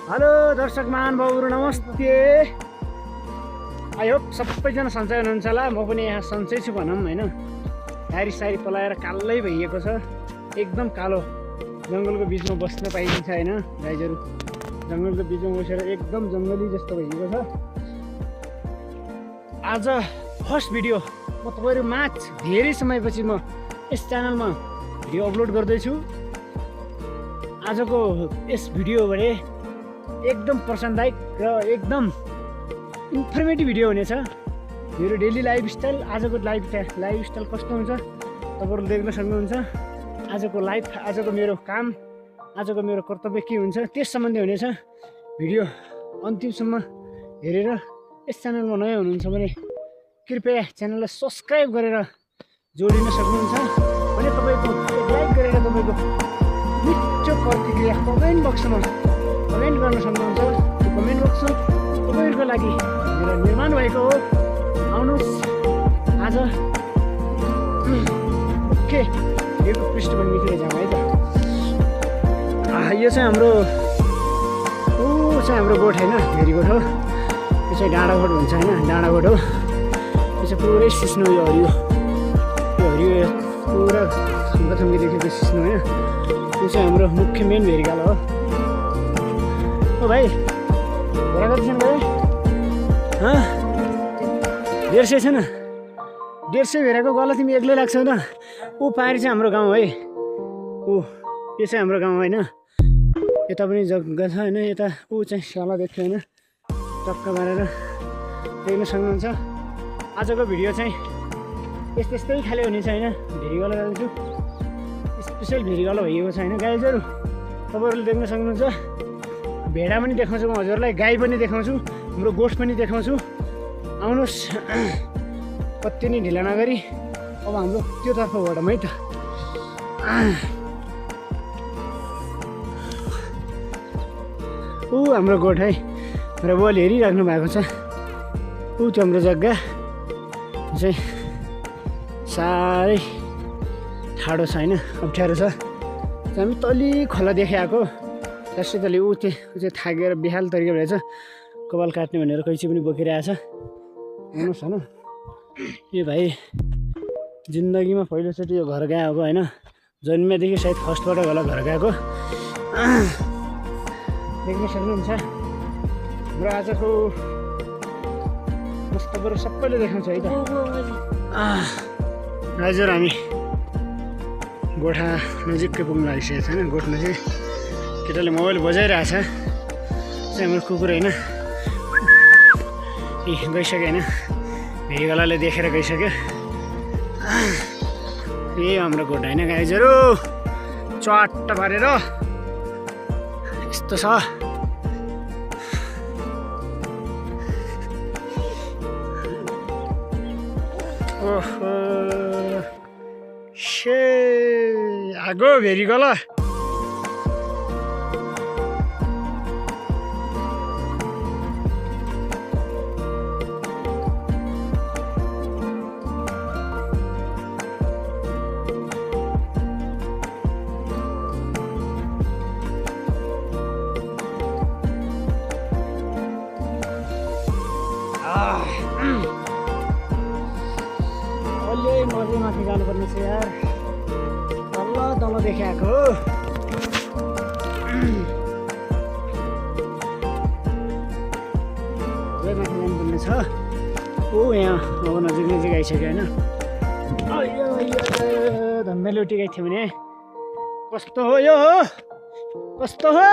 Hello दर्शक महानुभावहरु नमस्ते। I hope सबैजना सन्चै हुनुहुन्छ होला। म पनि यहाँ सन्चै छु भनौँ हैन। सारी सारी पलाएर कालै भइएको छ, एकदम कालो। जङ्गलको बिचमा बस्न पाइन्छ हैन गाइजहरु। जङ्गलको बिचमा बसेर एकदम जङ्गली जस्तो भइएको छ। आज फर्स्ट भिडियो म तपाईहरु माझ धेरै समयपछि म यस च्यानलमा भिडियो अपलोड गर्दैछु। आजको यस भिडियोबाट एकदम प्रसन्नदायक र एकदम इन्फर्मेटिभ भिडियो हुनेछ। मेरो डेली लाइफस्टाइल, आजको लाइफस्टाइल कस्तो हुन्छ तपाईहरुले देख्न सक्नुहुन्छ। आजको लाइफ, आजको मेरो काम, आजको मेरो कर्तव्य के हुन्छ त्यस सम्बन्धी हुनेछ। भिडियो अन्तिमसम्म हेरेर यस च्यानलमा नयाँ हुनुहुन्छ भने कृपया च्यानललाई सब्स्क्राइब गरेर जोडिन सक्नुहुन्छ भने तपाईको लाइक गरेर तपाईको मिठो प्रतिक्रिया कमेन्ट बक्समा कमेन्ट गर्न सक्नुहुन्छ। त्यो कमेन्ट बक्स तपाईहरुको लागि मेरो निर्माण भएको हो। आउनुस् आज ओके यो पृष्ठभूमितिर जाउँ है त। यो चाहिँ हाम्रो गोठ हैन, भेरी गोठ हो। यो चाहिँ डाँडा गोठ हुन्छ हैन, डाँडा गोठ हो। यो चाहिँ पुरै सिस्नो, यो हरियो पुरा थम्की देखेको सिस्नो हैन। यो चाहिँ हाम्रो मुख्य मेन भेरीगाला हो। ओ भाइ भेरा कति छन् भाइ? 150 छैन? 150 भेराको गला तिमी एक्लै लाग्छौ त? ऊ पारि चाहिँ हाम्रो गाउँ है। यो चाहिँ हाम्रो गाउँ होइन। यता पनि जग्गा छ होइन। यता ऊ चाहिँ सला देख्यो होइन, टक्क मारेर देख्न सक्नुहुन्छ। आजको भिडियो चाहिँ यस्तै खाले हुनेछ होइन। भेरीगाला जान्छु, स्पेसल भेरीगाला भइएको छ होइन गाइजहरु। तपाईहरुले देख्न सक्नुहुन्छ। भेडा पनि देखाउँछु म हजुरलाई, गाई पनि देखाउँछु, हाम्रो गोठ पनि देखाउँछु। आउनुहोस्, कति नै ढिला नगरी अब हाम्रो त्योतर्फ बढौँ है त। हाम्रो गोठ है, र बल हेरिराख्नु भएको छ। त्यो हाम्रो जग्गा चाहिँ साह्रै ठाडो छ होइन, अप्ठ्यारो छ। हामी तली खोला देखे आएको त्यसैले ऊ चाहिँ थाकेर बेहाल तरिका भएछ। कपाल काट्ने भनेर कैँची पनि बोकिरहेछ। हेर्नुहोस् होइन, यो भाइ जिन्दगीमा पहिलोचोटि यो घर गएको होइन। जन्मेदेखि सायद फर्स्टबाट होला घर गएको। देख्न सक्नुहुन्छ। हाम्रो आजको मस्त बरु सबैले देखाउँछ है त। हजुर हामी गोठा नजिकै पुग्नु लागिसकेको छ होइन। गोठ नजिक केटाले मोबाइल बजाइरहेछ। चाहिँ हाम्रो कुकुर होइन, गइसक्यो होइन। भेरीगालाले देखेर गइसक्यो। यही हाम्रो गोठ होइन गाइजहरु। चट्ट पारेर यस्तो छ। ओहो शे आगो भेरीगाला। अलि माथि जानुपर्ने छ यार। तल देखे आएको हो। माथि जानुपर्ने छ। यहाँ अब नजिक आइसक्यो होइन। धम्मेले उठिरहेको थियो भने कस्तो हो यो? कस्तो हो?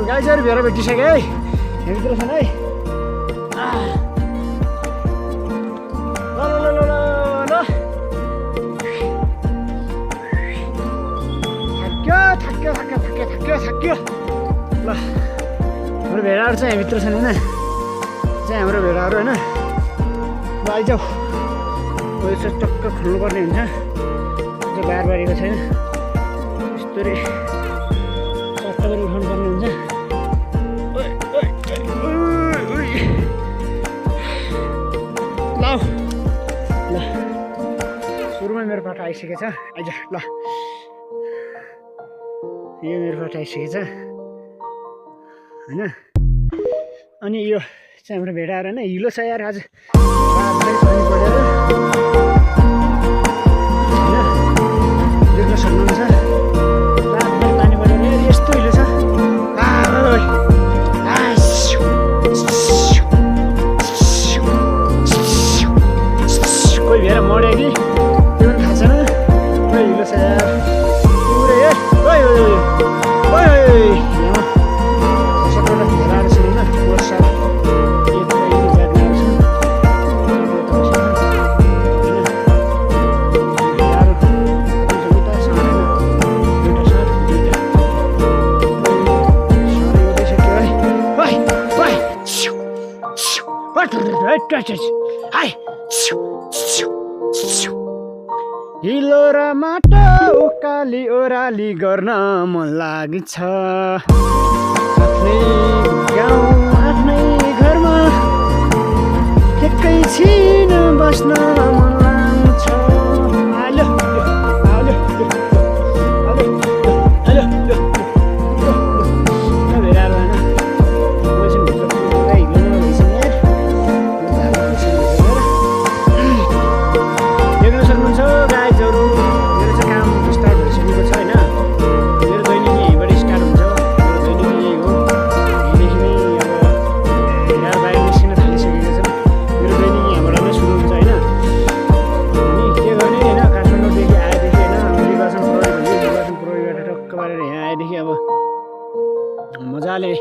गाइजहरु भेर भेटिसक्यो है। यहाँभित्र छन् है। थाक्यो ल। हाम्रो भेडाहरू चाहिँ यहाँभित्र छन् होइन। चाहिँ हाम्रो भेडाहरू होइन। ल आइजाऊ। यो चाहिँ टक्क खोल्नुपर्ने हुन्छ। बार बारीको छैन, यस्तोले चट्ट गरी उठाउनु पर्ने हुन्छ। ल ल सुरुमा मेरो मेरो पाटो आइसकेछ आइज ल यो मेरो पाटो आइसकेछ होइन अनि यो चाहिँ हाम्रो भेडा आएर होइन हिलो छ यार आज पानी परेर होइन देख्न सक्नुहुन्छ रातभरि पानी परेर यस्तो हिलो छ कोही भेर मर्यो कि त्यो पनि थाहा छैन पुरै हिलो छ यार पुरै सबैलाई भेडाहरू छ होइन वर्षा हिलो र माटो उकाली ओह्राली गर्न मन लाग्छ आफ्नै गाउँ आफ्नै घरमा एकैछिन बस्न मन लाग्छ मजाले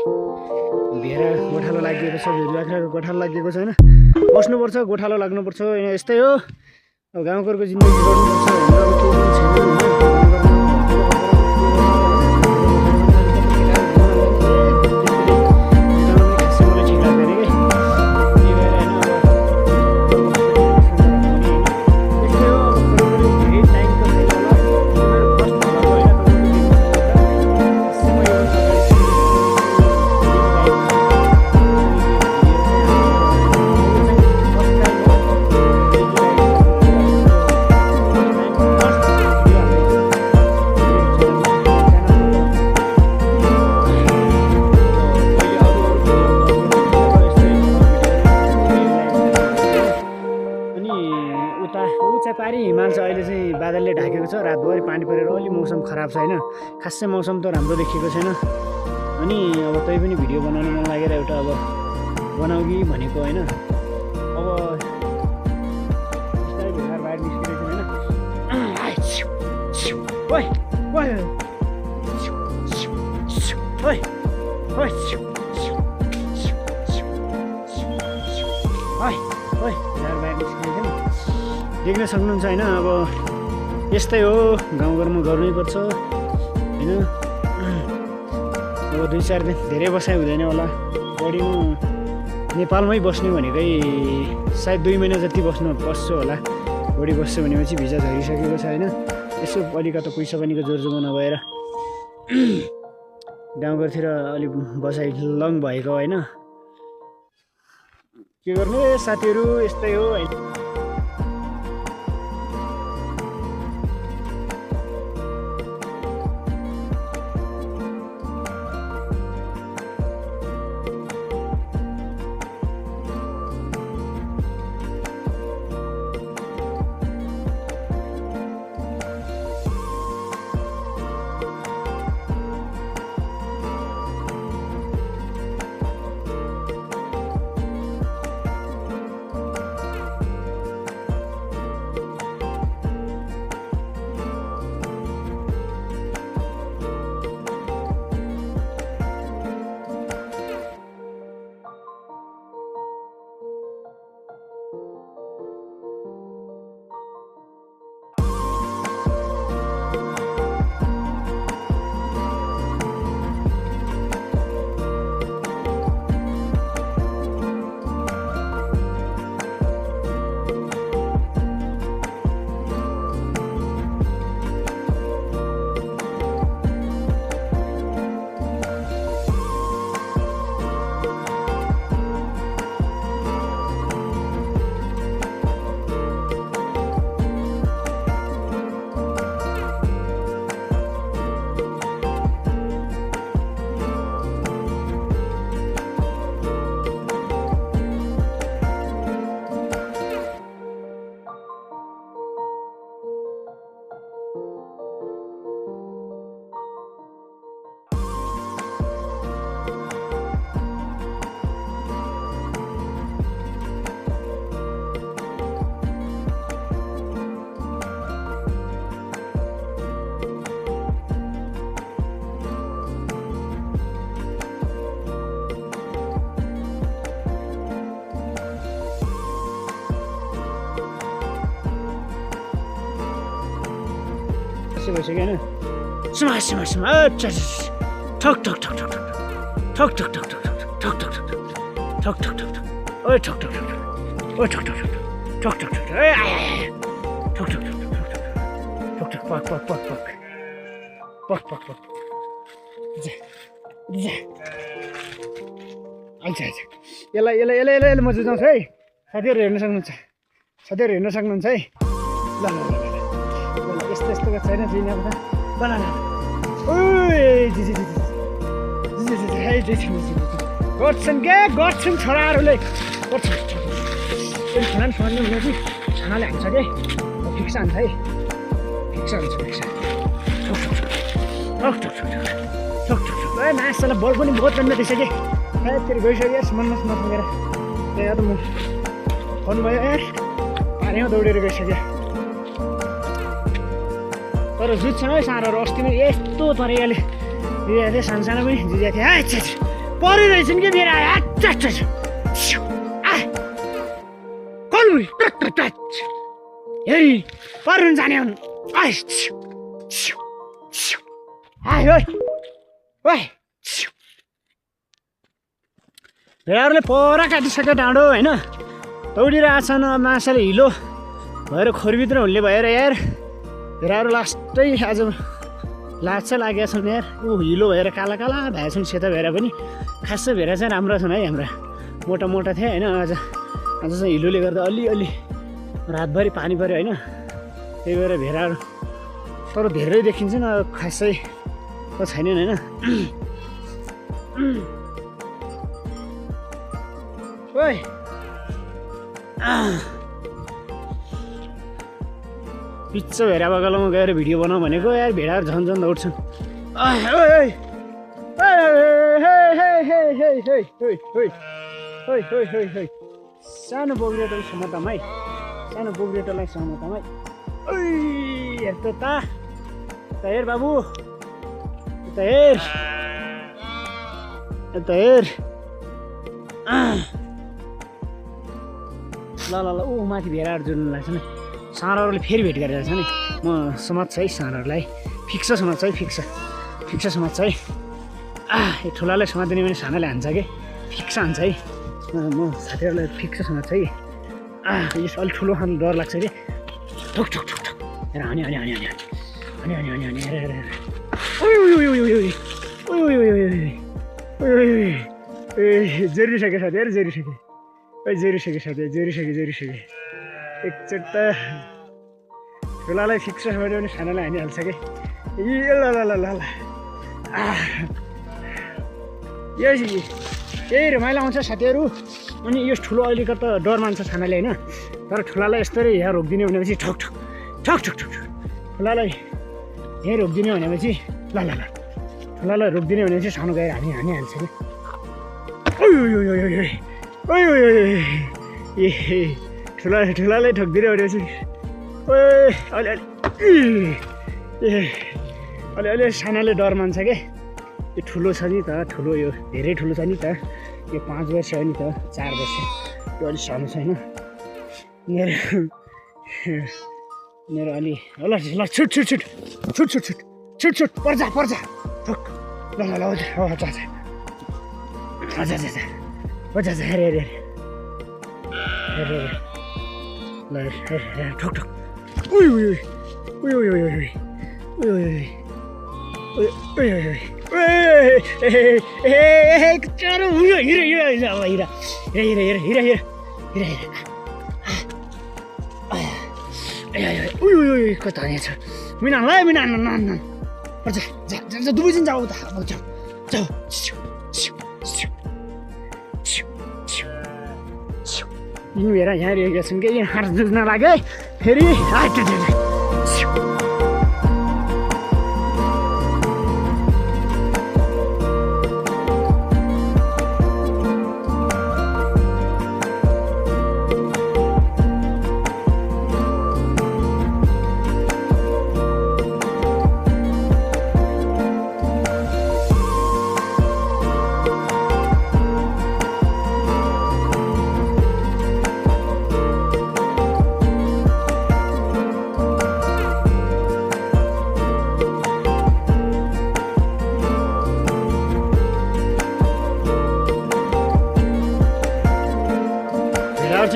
भेडा गोठालो लागिएको छ बाख्राको गोठालो लागेको छ होइन बस्नुपर्छ गोठालो लाग्नुपर्छ होइन यस्तै हो अब गाउँघरको जिन्दगी गर्नुपर्छ पारी हिमाल छ अहिले चाहिँ बादलले ढाकेको छ रातभरि पानी परेर अलि मौसम खराब छ होइन खासै मौसम त राम्रो देखिएको छैन अनि अब तै पनि भिडियो बनाउन मन लागेर एउटा अब बनाऊ कि भनेको होइन अब बिस्तारै भेडार बाहिर निस्किरहेको देख्न सक्नुहुन्छ होइन अब यस्तै हो गाउँघरमा गर्नैपर्छ होइन अब 2-4 दिन धेरै बसाइ हुँदैन होला बढी नेपालमै बस्ने भनेकै सायद 2 महिना जति बस्छु होला बढी बस्छु भनेपछि भिजा झरिसकेको छ होइन यसो अलिकता पैसा पानीको जोरजोमा नभएर गाउँघरतिर अलिक बसाइ लङ भएको होइन के गर्नु साथीहरू यस्तै हो होइन जस्तो भइसक्यो होइन सुमा सुमा सुमा अच्छा ठक ठक ठक ठक ठक ठक ठक ठक ठक ठक ठक ठक ठक ठक ओए ठक ठक ठक ओए ठक ठक ठक ठक ठक ठक ए आय ठक ठक ठक ठक ठक ठक पक पक पक पक पक पक पक जा जा आइज आइज यसलाई यसलाई यसलाई यसलाई म जुझाउँछु है साथीहरू हेर्न सक्नुहुन्छ साथीहरू हेर्न सक्नुहुन्छ है ल ल ल यस्तो यस्तो छैन जिना त ल ल गर्छन् के गर्छन् छोराहरूले गर्छन् खाना छोड्ने भने चाहिँ खानाले हान्छ के फिक्स हान्छ है फिक्स हान्छ फिक्स ए मासलाई बल पनि बहुत राम्रो रहेछ कि फेरि गइसक्यो यार मनमा नपुगेर त्यही त म फोन भयो यार पानीमा दौडेर गइसक्यो तर जुत्छ है साँडहरू अस्ति नै यस्तो तरिकाले दिएको थिएँ सानो सानो पनि जिजेको थिएँ अच्छा परिरहेछन् कि मेरो अच्छा हेरी पर्नु जाने हुन् भेडाहरूले पर काटिसक्यो डाँडो होइन दौडिरहेछन् माछाले हिलो भएर खोरभित्र हुल्ले भएर यार भेडाहरू लास्टै आज लाग्छ लागेका छन् यार हिलो भएर काला काला भएका छन् सेता भेडा पनि खासै भेडा चाहिँ राम्रो छन् है हाम्रा मोटा मोटा थिए होइन आज चाहिँ हिलोले गर्दा अलिअलि रातभरि पानी पऱ्यो होइन त्यही भएर भेडाहरू तर धेरै देखिन्छन् खासै त छैनन् होइन ओइ पिच्च भेडा बगालमा गएर भिडियो बनाऊ भनेको यार भेडाहरू झन् झन् दौड्छन् सानो बोग्रेटोलाई समातम है सानो बोग्रेटोलाई समातम है हेर त हेर बाबु हेर हेर ल ल ल ऊ माथि भेडाहरू जोड्नु लाग्छ नि साँडहरूले फेरि भेट गरेर छ नि म समात्छु है साँडहरूलाई फिक्स समात्छु है फिक्स समात्छु है यो ठुलालाई समात्दिने भने सानाले हान्छ कि फिक्स हान्छ है म साथीहरूलाई फिक्स समात्छु है यस अलिक ठुलो खानु डर लाग्छ कि ठोक ठोक ठोक ठोक हेर हानी हानी हानी हानी हानी हानी हानी हानी हेर हेर जोरिसक्यो साथीहरू जोरिसक्यो जोरिसक्यो साथी जोरिसक्यो एकचोटि त ठुलालाई फिक्स भयो भने सानालाई हानिहाल्छ कि ल ल ल ल ल यही रमाइलो आउँछ साथीहरू अनि यो ठुलो अहिलेको त डर मान्छ सानाले होइन तर ठुलालाई यस्तरी यहाँ रोकिदिने भनेपछि ठक ठक ठक ठक ठक ठुलालाई यहीँ रोकिदिने भनेपछि ल ल ल ठुलालाई रोकिदिने भनेपछि सानो गएर हानिहाल्छ कि ए ठुलालाई ठोकिदिने भनेपछि अलि सानाले डर मान्छ क्या यो ठुलो छ नि त ठुलो यो धेरै ठुलो छ नि त यो 5 वर्ष हो नि त 4 वर्ष यो अलिक सानो छैन मेरो अलि ल ल छुट छुट छुट छुट छुट छुट छुट छुट पर्जा ठोक ल ल ल जा हेर ल ठोक ठोक कता छ मिनानलाई मिनान दुबैजना जाऊ त जाऊ यिनीहरू यहाँ रहेका छन् कि यहाँ जुझ्न लाग्यो फेरि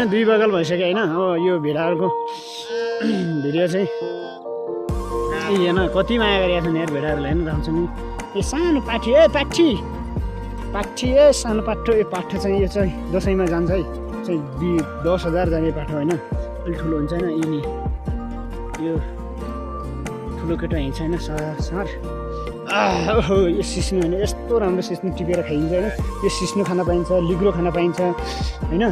चाहिँ दुई बगल भइसक्यो होइन। अब यो भेडाहरूको भिडियो चाहिँ हेर्न कति माया गरिरहेको छ नि यार भेडाहरूलाई हेर्न राम्रोछ नि। ए सानो पाठी ए सानो पाठो यो पाठो चाहिँ यो चाहिँ दसैँमा जान्छ है चाहिँ 10,000 जाने पाठो होइन। अलिक ठुलो हुन्छ होइन यिनी यो ठुलो केटो हिँड्छ होइन सार ओहो यो सिस्नु होइन यस्तो राम्रो सिस्नु टिपेर खाइन्छ होइन। यो सिस्नु खान पाइन्छ लिग्रो खान पाइन्छ होइन।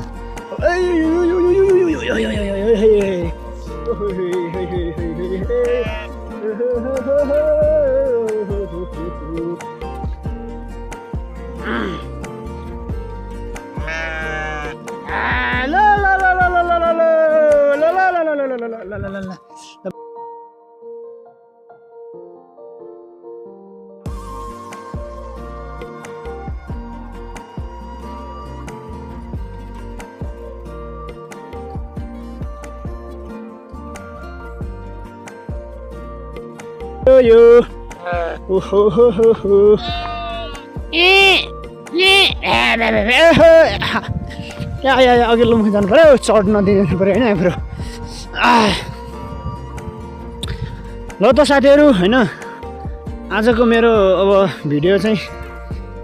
यो ओहो हो हो या अघिल्लो मुख जानु पऱ्यो चढ नदिनु पऱ्यो होइन हाम्रो। ल त साथीहरू होइन आजको मेरो अब भिडियो चाहिँ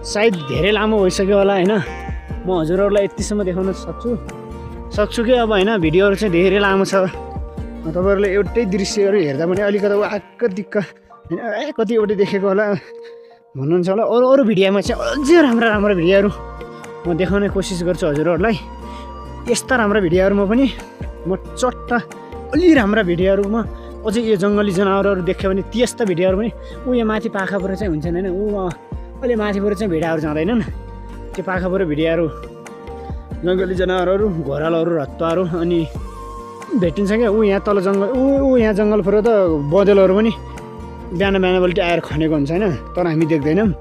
सायद धेरै लामो भइसक्यो होला होइन। म हजुरहरूलाई यतिसम्म देखाउन सक्छु कि अब होइन भिडियोहरू चाहिँ धेरै लामो छ। तपाईँहरूले एउटै दृश्यहरू हेर्दा पनि अलिकति आक्क दिक्क होइन कतिवटा देखेको होला भन्नुहुन्छ होला। अरू भिडियोमा चाहिँ अझै राम्रो भिडियोहरू म देखाउने कोसिस गर्छु हजुरहरूलाई। यस्ता राम्रा भिडियोहरूमा पनि म चट्ट अलि राम्रा भिडियोहरूमा अझै यो जङ्गली जनावरहरू देख्यो भने त्यस्ता भिडियोहरू पनि यहाँ माथि पाखाबाट चाहिँ हुन्छन् होइन। अहिले माथिबाट चाहिँ भेडाहरू जाँदैनन्। त्यो पाखाबाट भिडियोहरू जङ्गली जनावरहरू घोरालोहरू रत्ताहरू अनि भेटिन्छ क्या। यहाँ तल जङ्गल यहाँ जङ्गलबाट त बँदेलहरू पनि बिहान बेलुकी आएर खनेको हुन्छ होइन। तर हामी देख्दैनौँ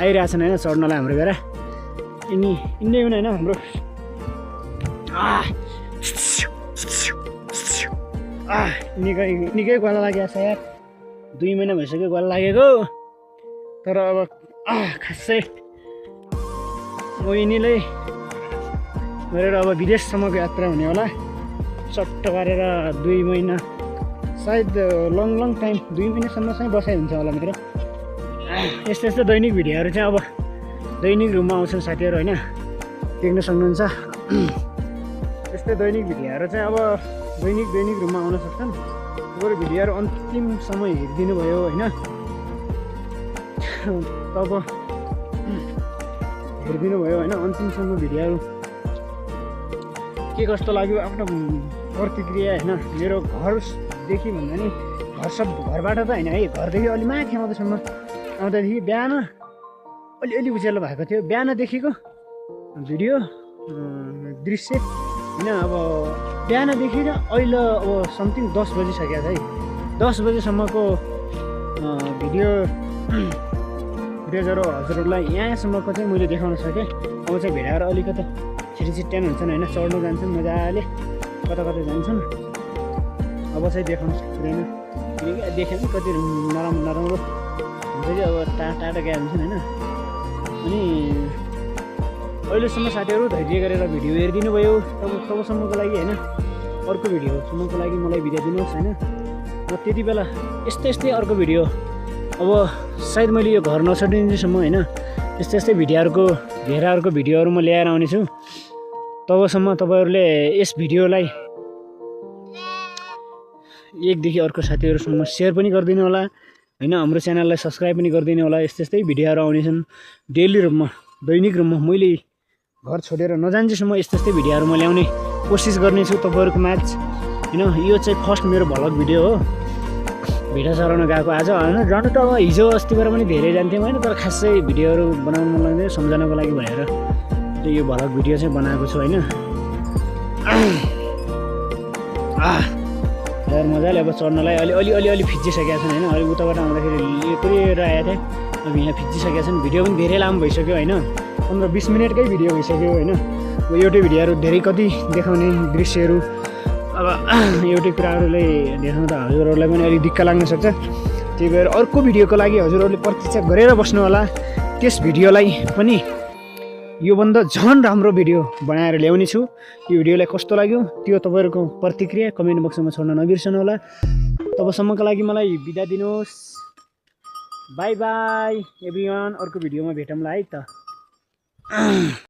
आइरहेछन् होइन चढ्नलाई हाम्रो भेडा यिनै पनि होइन हाम्रो निकै गला लागेको छ यार 2 महिना भइसक्यो गला लागेको। तर अब खासै म यिनीलाई गरेर अब विदेशसम्मको यात्रा हुने होला चट्ट पारेर 2 महिना सायद लङ टाइम 2 महिनासम्म चाहिँ बसाइ हुन्छ होला मेरो। यस्तो दैनिक भिडियोहरू चाहिँ अब दैनिक रूपमा आउँछन् साथीहरू होइन देख्न सक्नुहुन्छ। यस्तै दैनिक भिडियोहरू चाहिँ अब दैनिक रूपमा आउन सक्छन्। तपाईँहरू भिडियोहरू अन्तिमसम्म हेरिदिनु भयो होइन तब हेरिदिनु भयो होइन अन्तिमसम्म भिडियोहरू के कस्तो लाग्यो आफ्नो प्रतिक्रिया होइन। मेरो घरदेखि भन्दा नि घरबाट त होइन है घरदेखि अलि माथि आउँदासम्म आउँदादेखि बिहान अलि उज्यालो भएको थियो बिहानदेखिको भिडियो दृश्य होइन। अब बिहानदेखि र अहिले अब समथिङ 10 बजिसकेको छ है। 10 बजीसम्मको भिडियोजहरू हजुरहरूलाई यहाँसम्मको चाहिँ मैले देखाउन सकेँ। अब चाहिँ भेडाहरू अलिकति छिटछिट्यान हुन्छन् होइन चढ्नु जान्छन् मजाले कता जान्छन्। अब चाहिँ देखाउनु सक्दैन देखेँ नि कति नराम्रो हुन्छ कि अब टाढा गए हुन्छन् होइन। अनि अहिलेसम्म साथीहरू धैर्य गरेर भिडियो हेरिदिनु भयो तबसम्मको लागि होइन। अर्को भिडियोसम्मको लागि मलाई भिडियो दिनुहोस् होइन। म त्यति बेला यस्तै अर्को भिडियो अब सायद मैले यो घर नछोडिन्जेसम्म होइन यस्तै भेडाहरूको भिडियोहरू म ल्याएर आउनेछु। तबसम्म तपाईँहरूले यस भिडियोलाई एकदेखि अर्को साथीहरूसम्म सेयर पनि गरिदिनु होला होइन। हाम्रो च्यानललाई सब्सक्राइब पनि गरिदिनु होला। यस्तै भिडियोहरू आउनेछन् डेली रूपमा दैनिक रूपमा। मैले घर छोडेर नजान्जेसम्म यस्तै भिडियोहरू म ल्याउने कोसिस गर्नेछु तपाईँहरूको माझ होइन। यो चाहिँ फर्स्ट मेरो भ्लग भिडियो हो भेडा चराउन गएको आज होइन। जानु त अब हिजो अस्तिबाट पनि धेरै जान्थ्यौँ होइन तर खासै भिडियोहरू बनाउनु मन लाग्दैन सम्झनाको लागि भनेर यो भ्लग भिडियो चाहिँ बनाएको छु होइन। यार मजाले अब चढ्नलाई अलि फिजिसकेका छन् होइन। अलि उताबाट आउँदाखेरि पुरै आएको थिएँ अब यहाँ फिजिसकेका छन्। भिडियो पनि धेरै लामो भइसक्यो होइन 15-20 मिनटकै भिडियो भइसक्यो होइन। अब एउटै भिडियोहरू धेरै कति देखाउने दृश्यहरू अब एउटै कुराहरूलाई देखाउँदा हजुरहरूलाई पनि अलिक दिक्क लाग्न सक्छ। त्यही भएर अर्को भिडियोको लागि हजुरहरूले प्रतीक्षा गरेर बस्नु होला। त्यस भिडियोलाई पनि योभन्दा झन् राम्रो भिडियो बनाएर ल्याउने छु। यो भिडियोलाई कस्तो लाग्यो त्यो तपाईँहरूको प्रतिक्रिया कमेन्ट बक्समा छोड्न नबिर्सनु होला। तबसम्मको लागि मलाई बिदा दिनुहोस्। By by everyone. अर्को भिडियोमा भेटौँला है त।